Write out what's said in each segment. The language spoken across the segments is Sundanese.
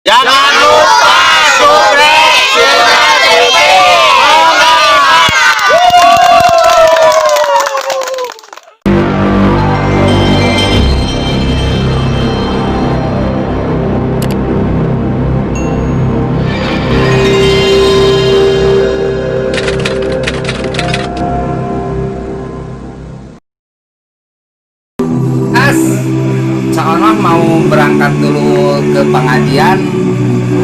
Jangan lupa subscribe Sirna TV. As, Cak Onah mau berangkat dulu ke pengajian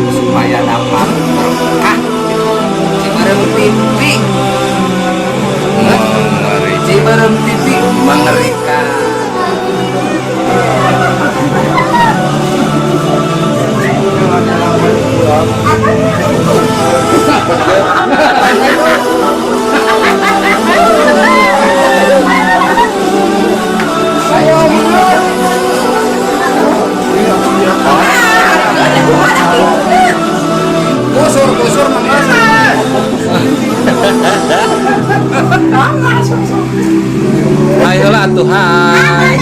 supaya dapat berkah. Cibeureum TV. Cibeureum TV mengerikan. Kusur, kusur, mengusur. Ayolah atuh, hai.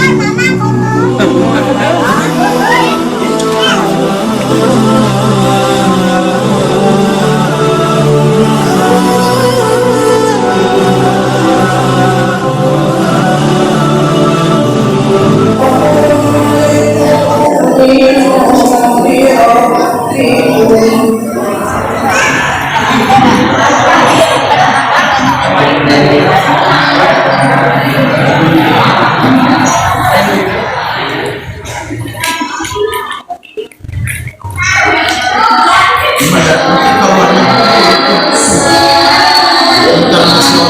Internasional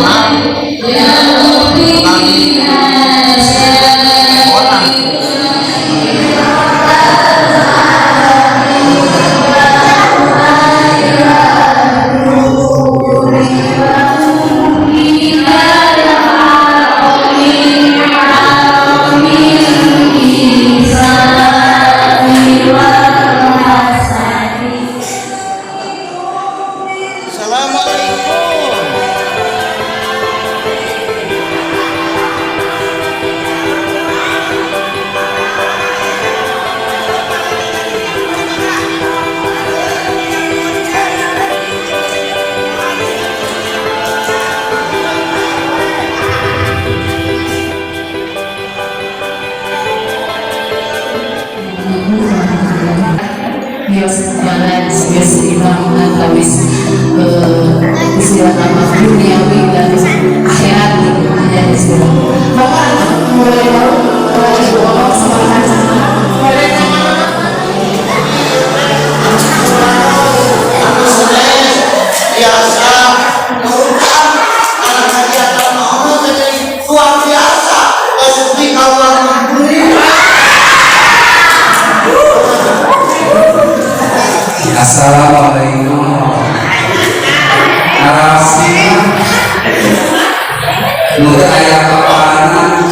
orang. Assalamualaikum. Bios manaj geus imam atawis istilah nama duniawi dan akhirat gitu ya istilah. Bapak mulai tahu Ibu Ono sama sama boleh. Biasa karena kegiatan Allah jadi luar biasa seperti keluar negeri. Assalamualaikum. Narasi nu teu aya papana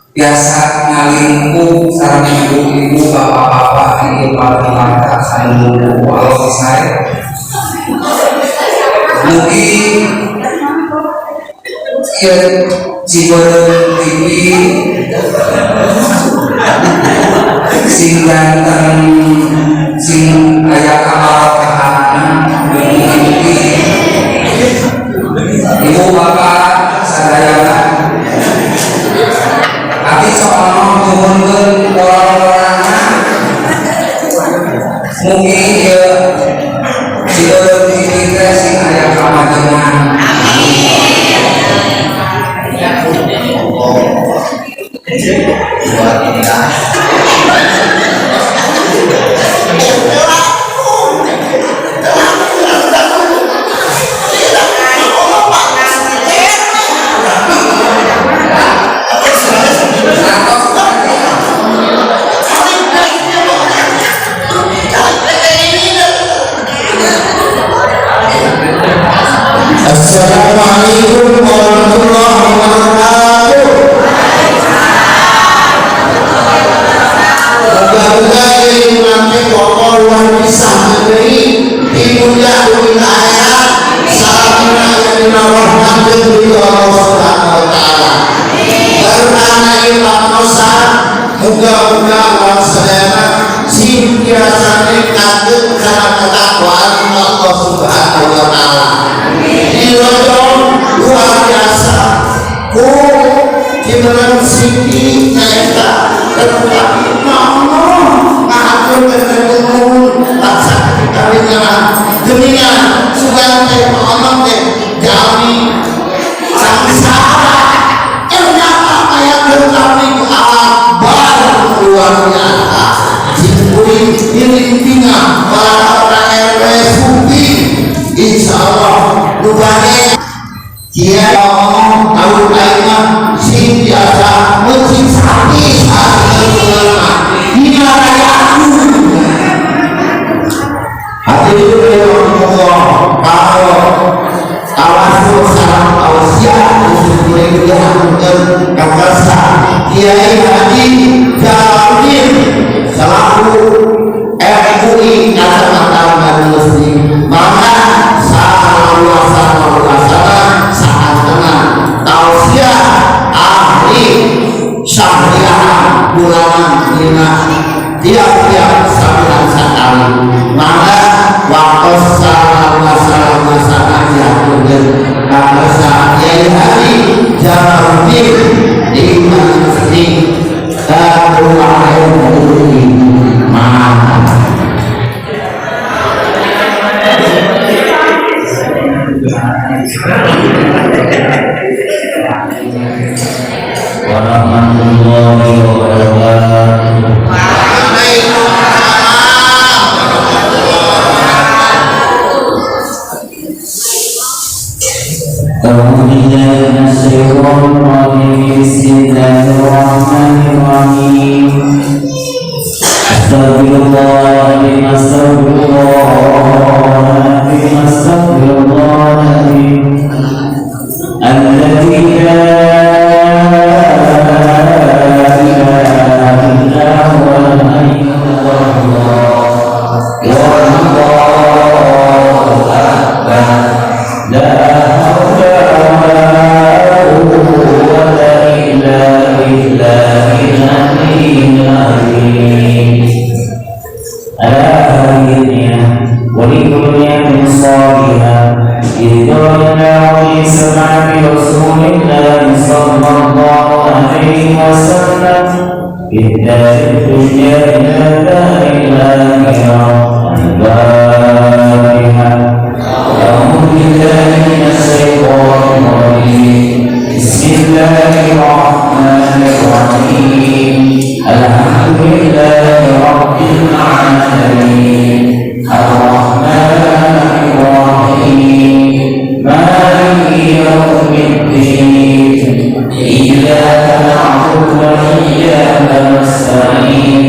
biasa ngalingkup sareng ibu-ibu, bapak-bapak, ieu warga anu ku Allah selesai. Mugi ieu Cibeureum TV sing ganteng, sing aya kabarokahanana. Mugi-mugi ibu bapak sadayana abdi soalna nuhunkeun orang-orangna. Mugi ieu Cibeureum TV teh sing aya kamajengan. Luar biasa. Assalamualaikum warahmatullahi wabarakatuh. Kumaha geuningan sugan teh ngomong teh jalmi sangsara, ternyata aya kami ku akbar luar biasa. Kuring ngiring bingah para orang RW Supi, insyaallah nu bade kiai ngomong tahun ayeuna sing biasa meucing sapi dina raya. Hadirin Allah, kalau tawasul sareng tausiah khusus kuring dihaturkeun ka kersa Kiai Haji Jalaluddin selaku MUI Kacamatan Banyuresmi, maka saluasan saat tausiah ahli syariah bulanan dina tiap-tiap sabulan sakali. Maka waktu saluasan dihaturkeun ka kersa Kiai Haji Jalaluddin di Banyuresmi. Assalamualaikum. Maka Warahmatullahi wabarakatuh. Waalaikumsalam. أعوذ بالله من الشيطان الرجيم. بسم الله الرحمن الرحيم. أستغفر الله العظيم، أستغفر الله العظيم، أستغفر الله العظيم الذي لا إله إلا هو الحي القيوم. والله أكبر، لا حول ولا قوة إلا بالله العلي العظيم. على هذه ولذرية صالحة إذ قالنا في سمع رسول الله صلى الله عليه وسلم بالدار الدنيا إلى دار الآخرة. الفاتحة. أعوذ بالله من الشيطان الرجيم. بسم الله الرحمن الرحيم. الحمد لله رب العالمين، الرحمن الرحيم، مالك يوم الدين، إياك نعبد وإياك نستعين،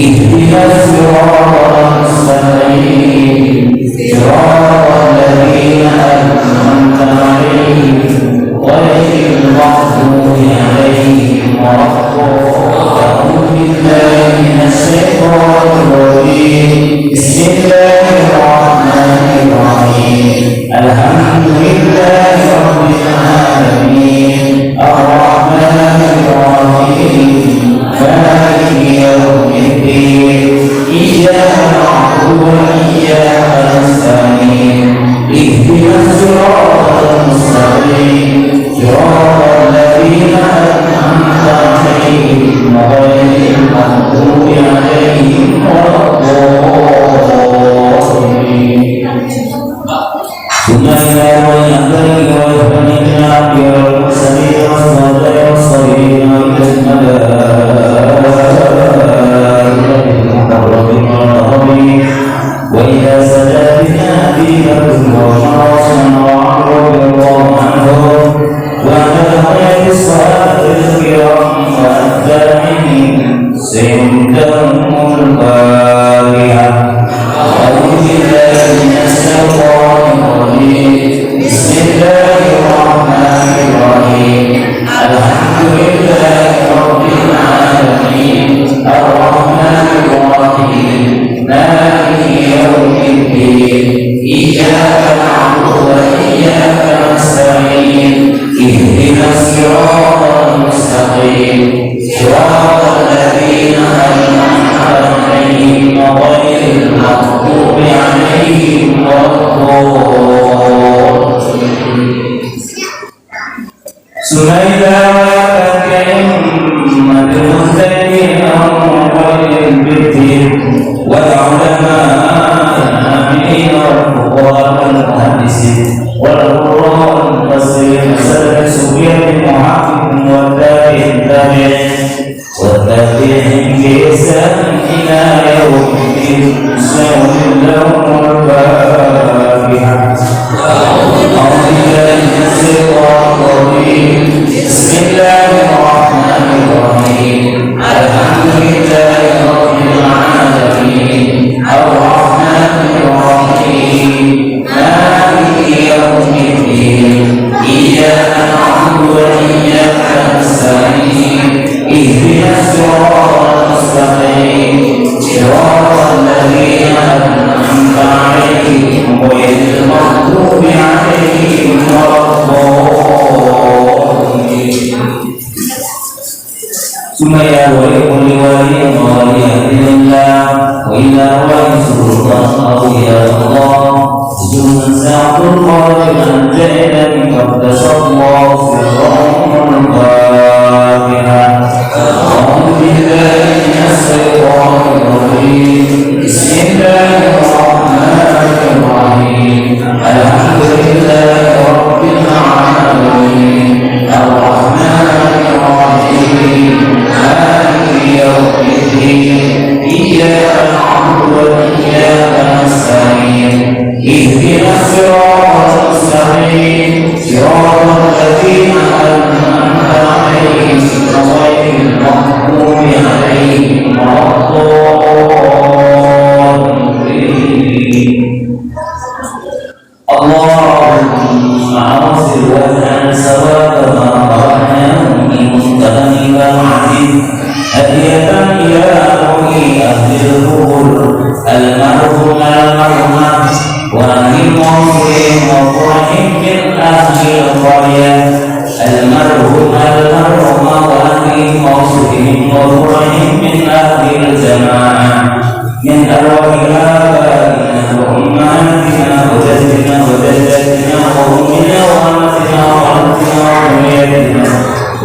اهدنا الصراط المستقيم، صراط الذين أنعمت عليهم غير المغضوب عليهم ولا الضالين. أعوذ بالله من الشيطان الرجيم. بسم الله الرحمن الرحيم. الحمد لله رب العالمين، الرحمن الرحيم، مالك يوم الدين، إياك نعبد وإياك نستعين، اهدنا الصراط المستقيم، صراط الذين أنعمت عليهم غير المغضوب عليهم ولا الضالين. ثم إلى والأنبياء والأنبياء والمرسلين والصالحين والصالحين وإلى الملائكة المقربين والمقربين وإلى ساداتنا أبي بكر وعمر وعثمان وعلي رضي الله عنهم وعلى بقية الصحابة الكرام وأتباعهم سيدهم. الفاتحة. أعوذ بالله من الشيطان الرجيم. بسم الله الرحمن الرحيم. الحمد لله رب العالمين، الرحمن الرحيم، مالك يوم الدين، إياك نعبد وإياك نستعين، اهدنا الصراط المستقيم، صراط الذين أنعمت عليهم غير المغضوب عليهم ولا الضالين. ثم إذا أئمة المهتدين والبر والعلماء العاملين. لهم. الفاتحة. أعوذ بالله من الشيطان الرجيم. بسم الله الرحمن الرحيم. الحمد لله رب العالمين، الرحمن الرحيم، مالك يوم الدين، إياك نعبد وإياك نستعين، اهدنا الصراط المستقيم، صراط الذين أنعمت عليهم غير المغضوب عليهم ولا الضالين. ثم يا ولي ولي ولي الله وإلى أرواح سلطان أولياء الله سعد القادر الجيلاني قدس الله سرهم. الفاتحة. أعوذ بالله من الشيطان الرجيم. بسم الله الرحمن الرحيم. الحمد لله رب العالمين، الرحمن الرحيم، مالك يوم الدين، إياك نعبد وإياك نستعين، اهدنا الصراط المستقيم، صراط الذين أنعمت عليهم غير المغضوب عليهم ولا الضالين. اللهم أرسل واجعل ثواب ما قرأناه من كلامك العزيز هدية إلى روح أهل القبور، المرحوم المرحومة، وأهل موصلهم وفرحهم من أهل القرية، المرحوم المرحومة، وأهل موصلهم وفرحهم من أهل الجماعة، من أرواح آبائنا وأمهاتنا وجدنا وجدتنا وأمنا وأمتنا وعمتنا وذريتنا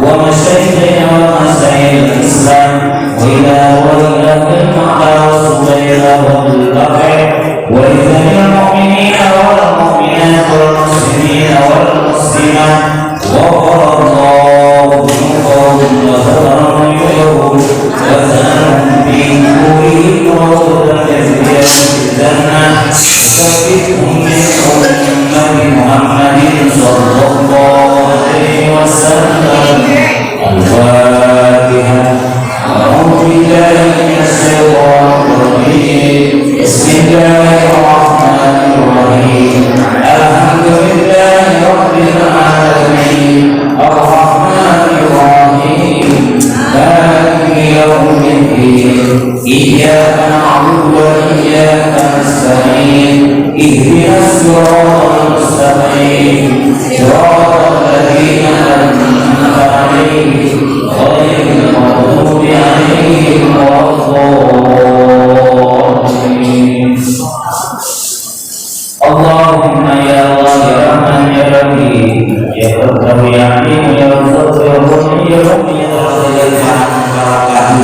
ومشايخنا ومشايخ الإسلام، وإلى أرواح أهل المعلى والسبيل والبقيع، ولجميع المؤمنين والمؤمنات والمسلمين والمسلمات. غفر الله ذنوبهم وستر عيوبهم وزنهم في نورهم وصوتا تجري في الجنة، وثبتهم من أمة محمد صلى الله عليه وسلم. الفاتحة. أعوذ بالله من الشيطان الرجيم. بسم الله الرحمن الرحيم. الحمد لله رب العالمين، الرحمن الرحيم، مالك يوم الدين، إياك نعبد وإياك نستعين، اهدنا الصراط المستقيم، صراط الذين أنعمت عليهم غير المغضوب عليهم ولا الضالين. اللهم يا الله يا رحمن يا رحيم يا قدر يا عليم يا رزاق يا غني يا غني يا barakatuh,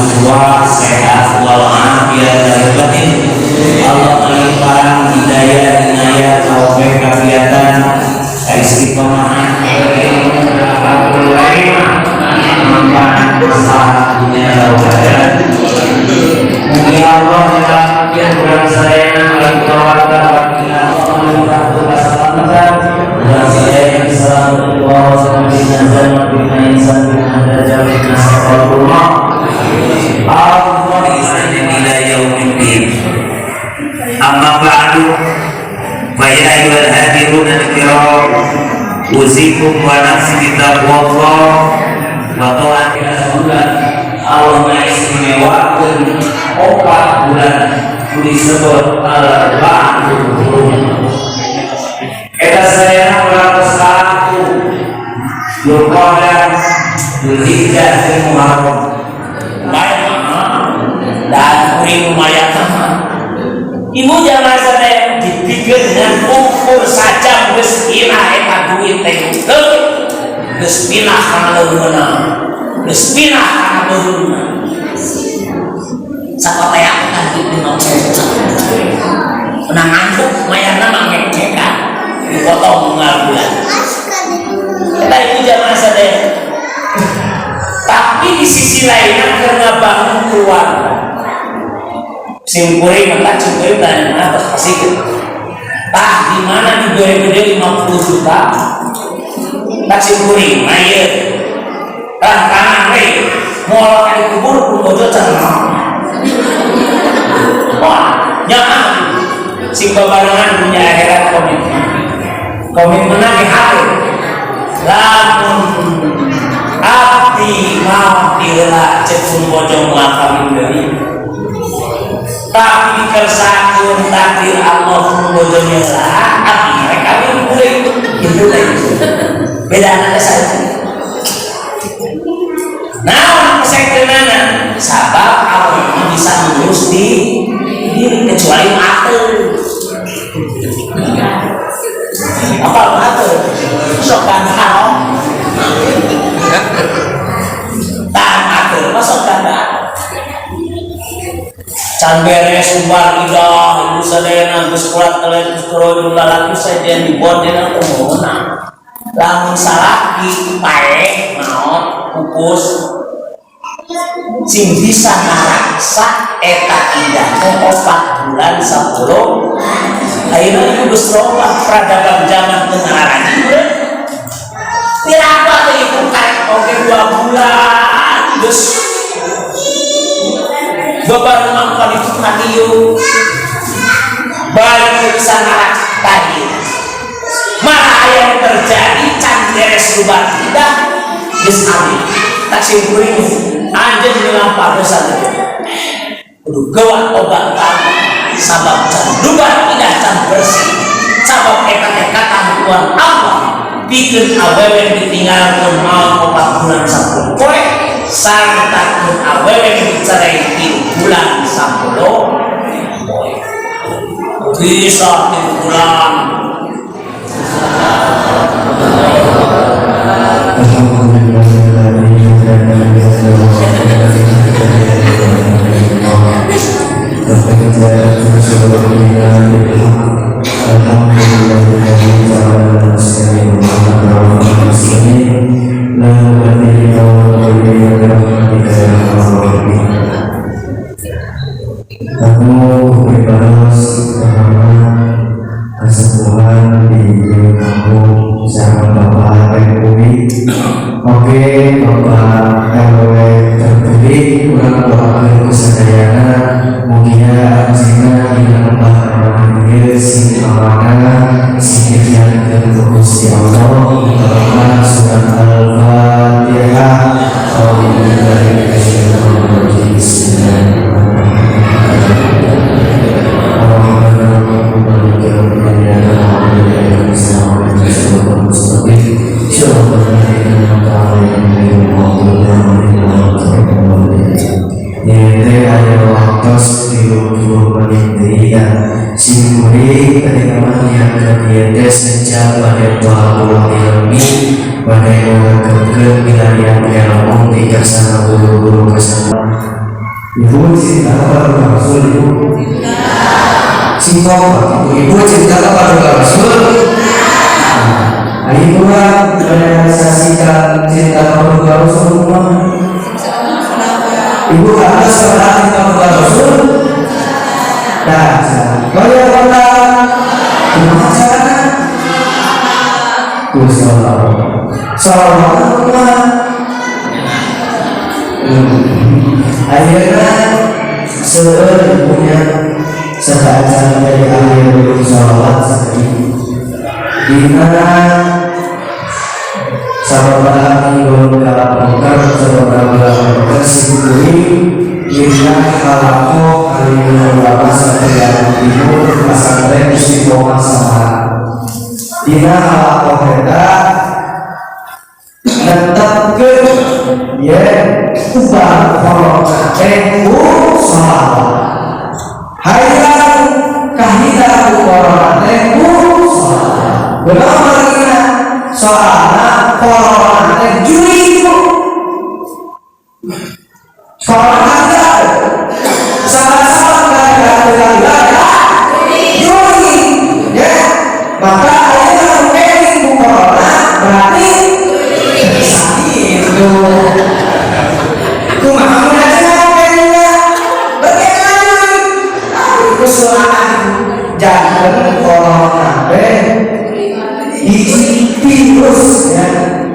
sehat walafiat dari batin. Allah melimpahkan hidayah, inayah, taufik, kafiatan, istiqomah, manfaat masalah dunia dan akhirat. Mugi Allah nyelamatkan urang sadayana keluarga dan saya sallallahu alaihi wasallam bina insan bina dajjal bina sayyidullah Allah ila yaumiddin. Amma ba'du, fa ya ayyuhal hadirun al-kiram, usikum wa nafsi bi taqwallah wa ta'ati bulan Allah istimewakeun 4 bulan disebut arba'atul hurum. Eta saya bulan 1, Dzulqa'dah, Dzulhijjah, jeung Muharram. Baik, dan kuring lumayan. Ibu jangan sadaya dipikir dengan ukur saja geus pinah eta duit teh, geus pinah kana leuweuna, geus pinah kana beuheungna. Sakotea kan duit 50. Menang ngantuk mayarna mah ngecekan dipotong unggal bulan. Eta ibu jamaah sadaya. Tapi di sisi lainnya karena bangun keluarga, sim kuring maka sim kuring tanya atas. Pasti gitu. Tah di mana dibere gede 50 juta? Tak sim kuring mah ieu. Tah tanah we moal ka dikubur pun bojo can. Wah, nyaah sing babarengan dunia akhirat komitmen. Komitmen di hati. Lamun abdi mau diheula cek pun bojo moal kawin deui. Tapi dikersakeun takdir Allah pun bojo nyeula, abdi rek kawin deui. Gitu lah itu. Beda anak saja. Nah, kesakitanana sabab Allah bisa ngurus di diri kecuali mate. Apa mate? Sok gandal. Tah mate, masuk gandal. Can beres umbar idah ibu sadayana geus kuat telet geus kerojul lalaki sajian dibondena teu meunang. Lamun salaki paeh maot pupus sing bisa ngaraksa eta idah teh 4 bulan 10. Ayeuna ibu geus loba peradaban zaman teu ngararani. Pirapa teh ibu karek oge 2 bulan geus bebarengan ka ditu ka dieu balik bisa ngaraksa ieu. Malah aya nu terjadi can beres lubar idah geus awit. Tak sim kuring anjeun ngelampar dosa teh kudu gawat obat sabab can lubar idah can bersih, sabab eta teh katentuan Allah pikeun awewe ditinggalkeun maot 4 bulan 10 poe sarta awewe dicerai 3 bulan 10 poe bisa 3 bulan. Kamu bebas pertama kesembuhan di kampung sama Bapak RW. Oke, Bapak RW terpilih kurang doakan kesadayana mugia anjeunna dina lembah amanah ieu sing amanah sing ikhtiarkeun ku Gusti Allah. Barokah surat Al-Fatihah. A'udzubillahi minasyaitonir rajim. Bismillahirrahmanirrahim. Sim kuring tadi mah niatkeun ieu teh senja bade tolabul ilmi bade ngagegkeun milarian ilmu ti kasana guru-guru kasana. Ibu cinta kepada Rasul, Ibu? Sing kompak, ibu cinta kepada Rasul. Nah, ibu kan merealisasikan cinta kepada Rasul mah. Ibu harus pernah cinta kepada Rasul. Nah, kalau yang kota, kumaha carana? Ku sholawat. Sholawat kumaha? Akhirnya seueur punya sebaca dari akhir sholawat seperti dina sababaraha minggu kalapoker sababaraha poker sim kuring dina halaqoh alim ulama Satria Timur Pesantren Istiqomah Samarang. Dina halaqoh eta netepkeun ye ubah corona teh ku sholawat, hayang kahina ku corona teh ku sholawat. Kunaon margina? Soalna corona teh juri, Bu. Corona teh sama-sama gara-gara juri ya, maka ayeuna nu kenging ku corona berarti itu kumaha mun aja kengingna berarti ku sorangan. Janten corona teh hiji virus ya,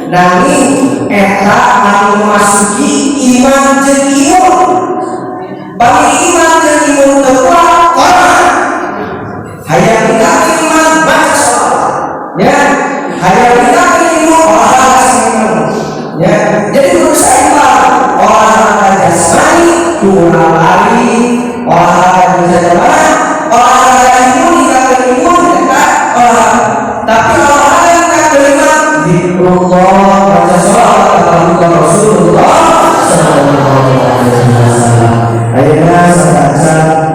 nanging eta anu memasuki iman jeung imun. Bagi iman jeung imun teu kuat, corona. Hayang ningkatkeun iman, baca sholawat ya. Hayang ningkatkeun imun, olahraga seimbang ya. Jadi kudu seimbang, olahraga jasmani kurang lari, olahraga bisa mana, olahraga imun, ningkatkeun imun eta olahraga. Tapi olahraga ningkatkeun iman, zikrullah, baca sholawat kepada Rasulullah sallallahu alaihi wasallam. Ayeuna sakancan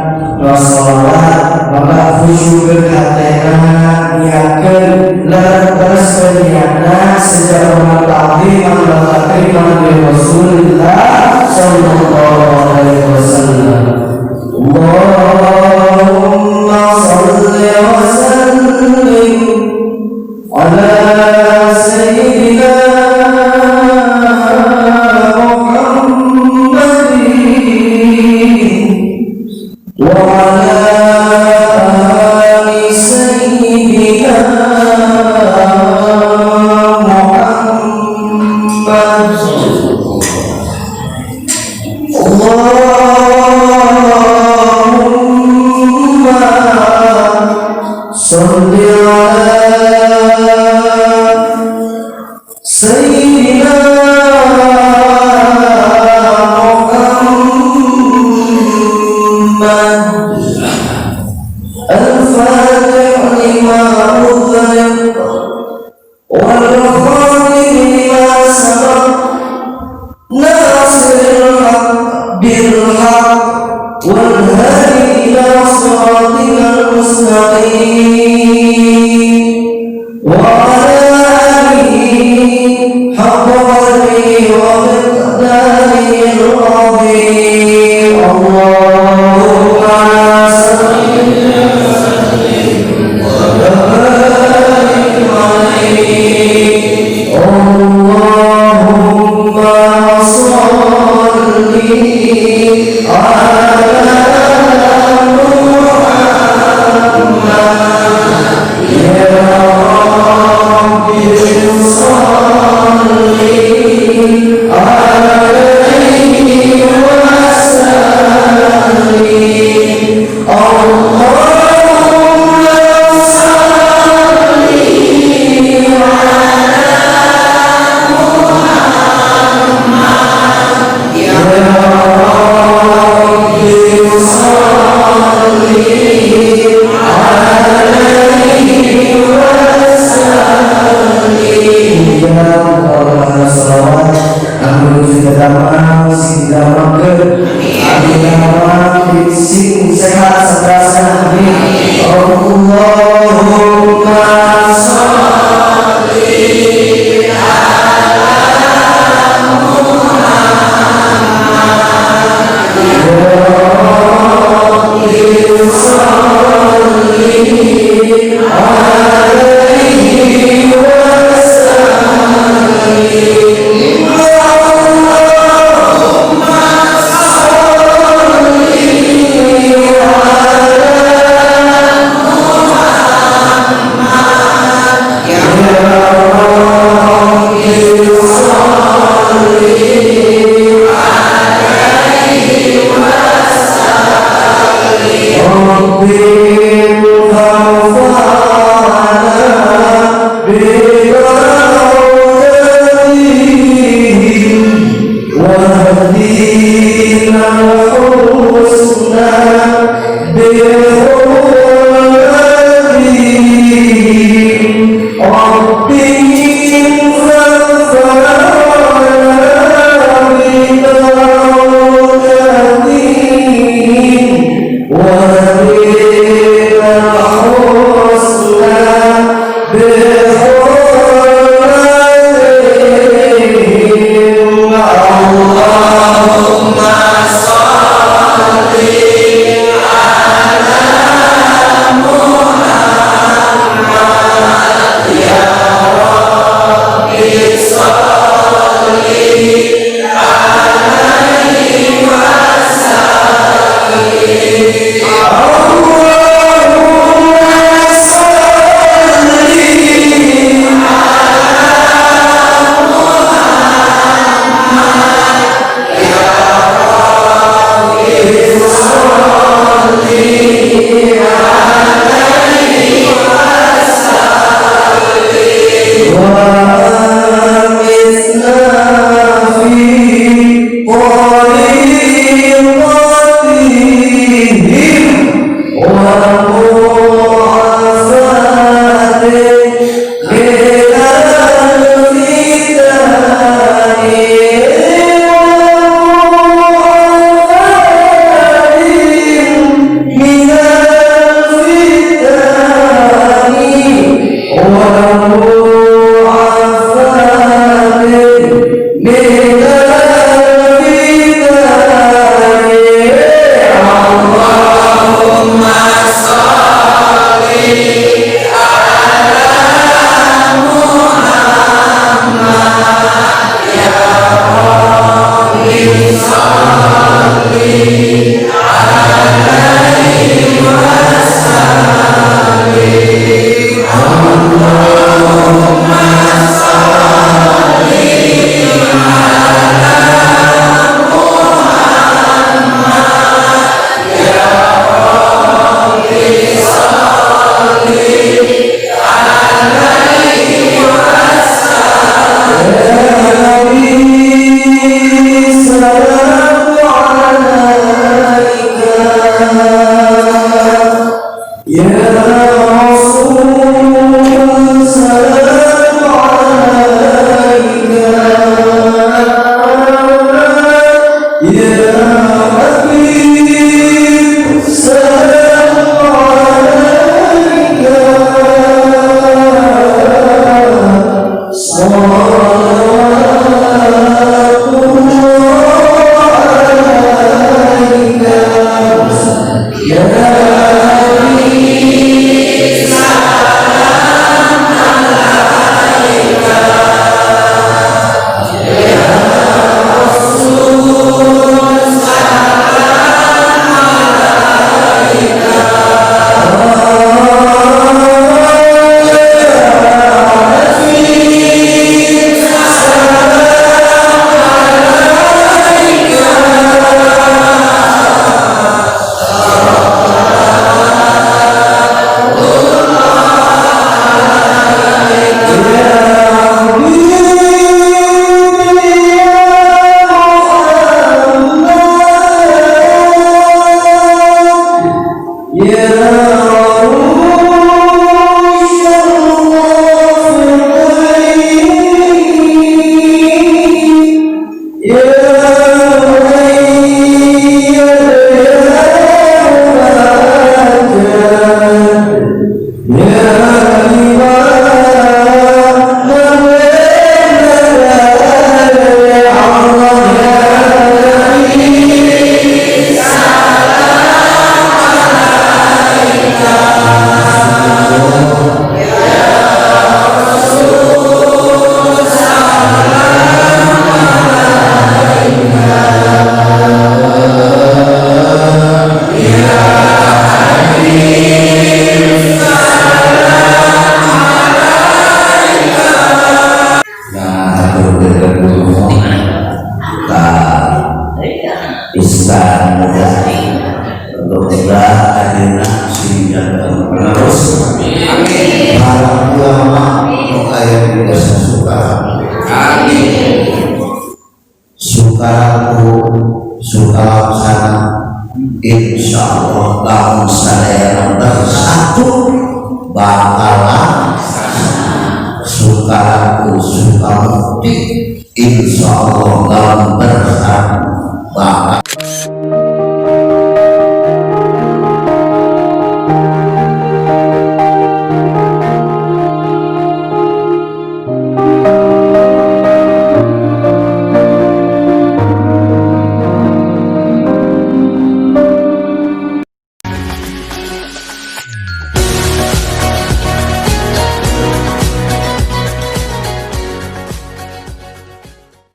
sholawat, maka khusyukeun hatena, niatkeun leres niatna sejak ta'ziman wa takriman li Rasulillah sallallahu alaihi wasallam. Allahumma salli wa sallim ala sayyidina Muhammadin wa ala ali sayyidina Muhammad. Allahumma salli ala sayyidina Muhammad al-Fatih lima ughliq wal khatim lima sabaq nasir al-haq bil haq wal hadi ila siratikal mustaqim wa ala alihi haqqa qadrihi wa miqdarihi al-azim. Allahumma salli wa barik alaihi. Allahumma salli ala Muhammad ya. Ya Rasul salam alaika, Ya Habib salam alaika, salatullah alaika, Ya Nabi salam alaika, Ya Rasul salam alaika, Ya Habib salam alaika. Ustaz muda untuk muda ayeuna sing penerus para ulama nu aya di desa Sukarame. Amin. Sukaraku Sukalaksana insyaallah lamun sadaya bersatu bakalan Sukaraku Sukamukti insyaallah lamun bersatu bakal